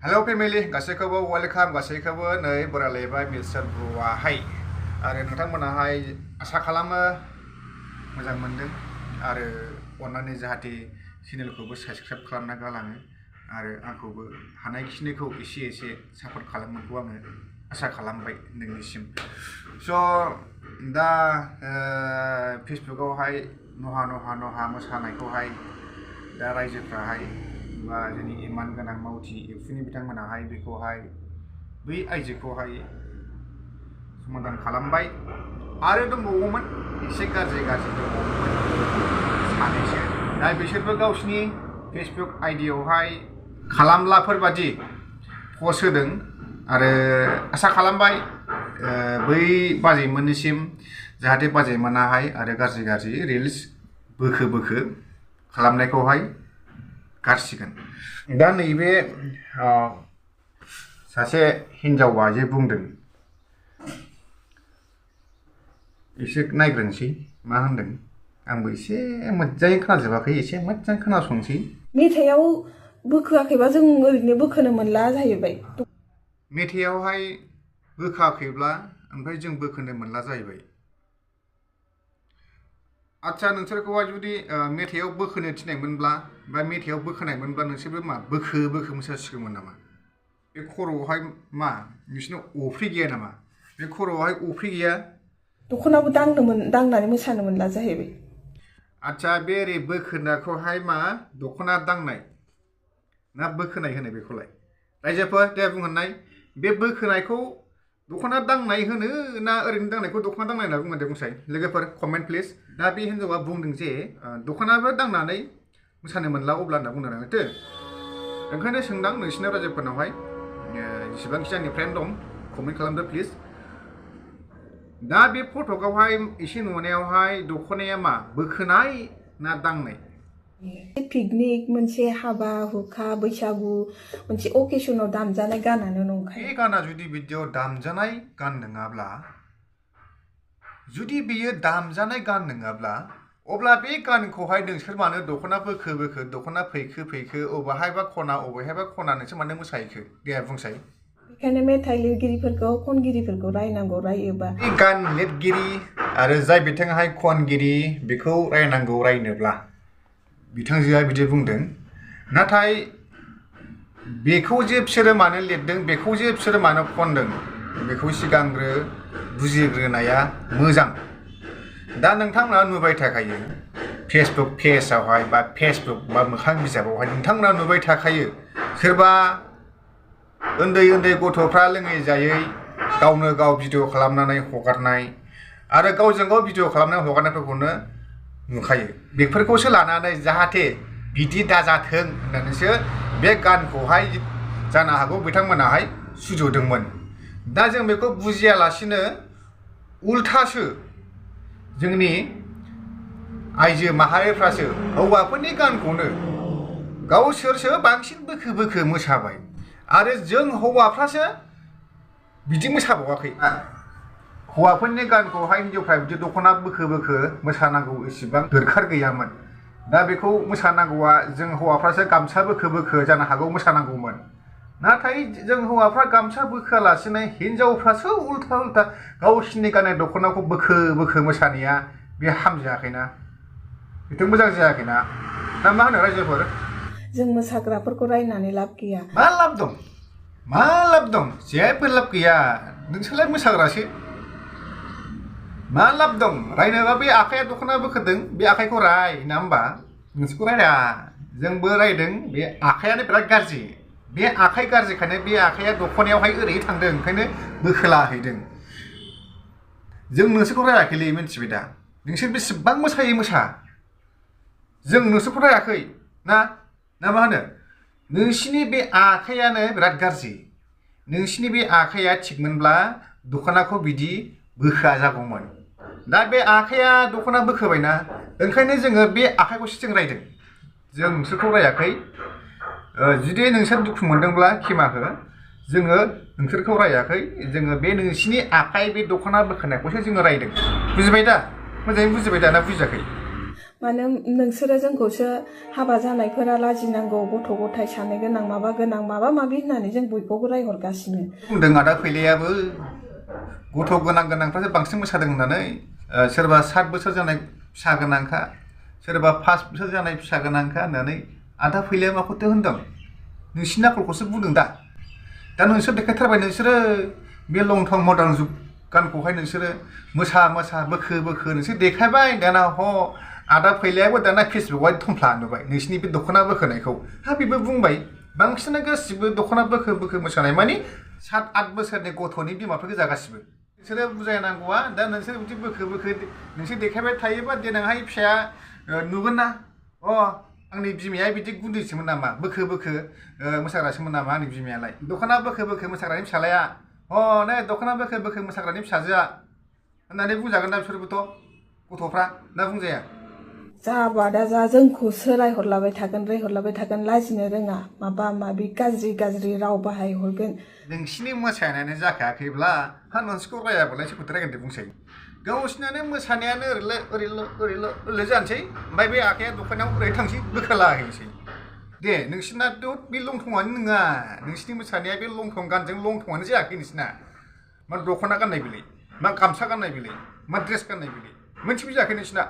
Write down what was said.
Hello family, गासैखौबो welcome गासैखौबो नै बरायलायबाय मिस्टार ब्र'आहाय आरो नोंथांमोनाहाय आसा खालामो मोजां मोनदों आरो अननानै जाहाथे चेनेलखौबो साबस्क्राइब खालामना गालाङो आरो आंखौबो हानायखिनिखौ एसे सापर्ट खालामनायखौ आङो आसा खालामबाय नोंनिसिम स' दा फेसबुकआवहाय नहा मोसानायखौहाय दा रायजोफ्राहाय बा जोंनि इमान गोनां मावथि एबसुनि बिथांमोनाहाय बेखौहाय बै आइजोखौहाय समाधान खालामबाय आरो दंबावोमोन एसे गाज्रि दंबावोमोन सानैसो दा बिसोरबो गावसिनि फेसबुक आइडियावहाय खालामलाफोर बादि पस्ट होदों आरो आसा खालामबाय बै बाजैमोननिसिम जाहाथे बाजैमोनाहाय आरो गाज्रि रिल्स बोखो खालामनायखौहाय गारसिगोन दा नैबे सासे हिनजावा जे बुंदों एसे नायग्रोनोसै मा होनदों आंबो एसे मोजाङै खोनाजोबाखै एसे मोजां खोनासंसै मेथाइयाव बोखोआखैबा जों ओरैनो बोखोनो मोनला जाहैबाय मेथाइयावहाय बोखाखैब्ला ओमफ्राय जों बोखोनो मोनला जाहैबाय आच्छा नोंसोरखौहाय जुदि मेथाइयाव बोखोनो थिननायमोनब्ला बा मेथाइयाव बोखोनायमोनब्ला नोंसोरबो मा बोखो मोसासिगौमोन नामा बे खर'आवहाय मा नोंसिनाव अफ्रि गैया नामा बे खर'आवहाय अफ्रि गैया दख'नाबो दांनानै मोसानो मोनला जाहैबाय आच्छा बे ओरै बोखोनायखौहाय मा दख'ना दांनाय ना बोखोनाय होनो बेखौलाय रायजोफोर दे बुंहरनाय बे बोखोनायखौ दख'ना दांनाय होनो ना ओरैनो दांनायखौ दख'ना दांनाय होनना बुंदों बुंसाय लोगोफोर कमेन्ट प्लिज दा बे हिन्जावा बुंदों जे दख'नाबो दांनानै मोसानो मोनला अब्ला होनना बुंदों आङोथो ओंखायनो सोंदां नोंसिना रायजोफोरनावहाय जेसेबांखि आंनि फ्रेन्ड दं कमेन्ट खालामदो प्लिज दा बे फटकआवहाय एसे नुनायावहाय दख'नाया मा बोखोनाय ना दांनाय पिकनिक मोनसे हाबा हुखा बैसागु मोनसे अकेशनाव दामजानाय गानानो नंखाय बे गाना जुदि बिदियाव दामजानाय गान नङाब्ला जुदि बेयो दामजानाय गान नङाब्ला अब्ला बे गानखौहाय नोंसोर मानो दख'ना बोखो दख'ना फैखो अबेहायबा खना नोंसोर मानो मोसाहैखो दे बुंसाय बेखायनो मेथाइ लिरगिरिफोरखौ खनगिरिफोरखौ रायनांगौ रायोबा बे गान लिरगिरि आरो जाय बिथाङाहाय खनगिरि बेखौ रायनांगौ रायनोब्ला बिथांजोआ बिदि बुंदों नाथाय बेखौ जे बिसोरो मानो लिरदों बेखौ जे बिसोरो मानो खनदों बेखौ सिगांग्रो बुजिग्रोनाया मोजां दा नोंथांमोना नुबाय थाखायो फेसबुक पेजआवहाय बा फेसबुक बा मोखां बिजाबावहाय नोंथांमोना नुबाय थाखायो सोरबा उन्दै गथ'फ्रा लोङै जायै गावनो गाव भिडिअ खालामनानै हगारनाय आरो गावजों गाव भिडिअ खालामनानै हगारनायफोरखौनो नुखायो बेफोरखौसो लानानै जाहाथे बिदि दाजाथों होननानैसो बे गानखौहाय जानो हागौ बिथांमोनाहाय सुजुदोंमोन दा जों बेखौ बुजियालासिनो उल्थासो जोंनि आइजो माहारिफ्रासो हौवाफोरनि गानखौनो गावसोरसो बांसिन बोखो मोसाबाय आरो जों हौवाफ्रासो बिदि मोसाबावाखै हौवाफोरनि गानखौहाय हिन्जावफ्रा बिदि दख'ना बोखो मोसानांगौ इसिबां दरखार गैयामोन दा बेखौ मोसानांगौआ जों हौवाफ्रासो गामसा बोखो जानो हागौ मोसानांगौमोन नाथाय जों हौवाफ्रा गामसा बोखोआलासिनो हिन्जावफ्रासो उल्था गावसिनि गाननाय दख'नाखौ बोखो मोसानाया बे हामजायाखैना बेथ' मोजां जायाखैना ना मा होनो रायजोफोर जों मोसाग्राफोरखौ रायनानै लाब गैया मा लाब दं जेबो लाब गैया नोंसोरलाय मोसाग्रासो मा लाब दं रायनोबा बे आखाइया दख'ना बोखोदों बे आखाइखौ राय ना होमबा नोंसोरखौ रायरा जोंबो रायदों बे आखाइयानो बिराद गाज्रि बे आखाइ गाज्रिखायनो बे आखाइया दख'नायावहाय ओरै थांदों ओंखायनो बोखोलाहैदों जों नोंसोरखौ रायाखैलै मिन्थिबाय दा नोंसोर बेसेबां मोसा जों नोंसोरखौ रायाखै ना मा होनो नोंसिनि बे आखाइयानो बिराद गाज्रि नोंसिनि बे आखाइया थिगमोनब्ला दख'नाखौ बिदि बोखोआ जागौमोन दा बे आखाइया दख'ना बोखोबायना ओंखायनो जोङो बे आखाइखौसो जों रायदों जों नोंसोरखौ रायाखै जुदि नोंसोर दुखु मोनदोंब्ला खेमा हो जोङो नोंसोरखौ रायाखै जोङो बे नोंसिनि आखाइ बे दख'ना बोखोनायखौसो जोङो रायदों बुजिबाय दा मोजाङै बुजिबाय दा ना बुजियाखै मानो नोंसोरो जोंखौसो हाबा जानायफोरा लाजिनांगौ गथ' गथाय सानै गोनां माबा माबि होननानै जों बयखौबो रायहरगासिनो बुंदों आदा फैलायाबो गथ' गोनांफ्रासो बांसिन मोसादों होननानै सोरबा 7 बोसोर जानाय फिसा गोनांखा सोरबा 5 बोसोर जानाय फिसा गोनांखा होननानै आदा फैलाया माखौथो होनदों नोंसिनि आखलखौसो बुंदों दा नोंसोर देखायथारबाय नोंसोरो बे लं थं मडार्न जुग गानखौहाय नोंसोरो मोसा बोखो नोंसोर देखायबाय दाना आदा फैलायाबो दाना फेसबुकआव थंफ्ला नुबाय नोंसिनि बे दख'ना बोखोनायखौ बेबो बुंबाय बांसिनानो गासिबो दख'ना बोखो मोसानाय मानि 7-8 बोसोरनि गथ'नि बिमाफोर गोजा गासिबो नोंसोरो बुजायनांगौआ दा नोंसोर बिदि बोखो नोंसोर देखायबाय थायोबा देनांहाय फिसाया नुगोन ना आंनि बिमाया बिदि गुन्दैसोमोन नामा बोखो मोसाग्रासोमोन नामा आंनि बिमायालाय दख'ना बोखो मोसाग्रानि फिसालाया नै दख'ना बोखो मोसाग्रानि फिसाजोआ होननानै बुंजागोन ना बिसोरबोथ' गथ'फ्रा ना बुंजाया जाबा दा जा जोंखौसो रायहरलाबाय थागोन लाजिनो रोङा माबि गाज्रि राव बाहायहरगोन नोंसिनि मोसानायानो जाखायाखैब्ला नोंसोरखौ रायाबालाय सोरखौथो रायगोन दे बुंसै गावसिनानो मोसानायानो ओरैल' जानोसै ओमफ्राय बे आखाया दख'नायाव ओरै थांसै बोखोला हैनोसै दे नोंसिनाथ' बे लंथंआनो नङा नोंसिनि मोसानाया बे लंथं गानजों लंथंआनो जायाखै नोंसिना मा दख'ना गाननाय बेलाय मा गामसा गाननाय बेलाय मा ड्रेस गाननाय बेलाय मोनसेबो जायाखै नोंसिना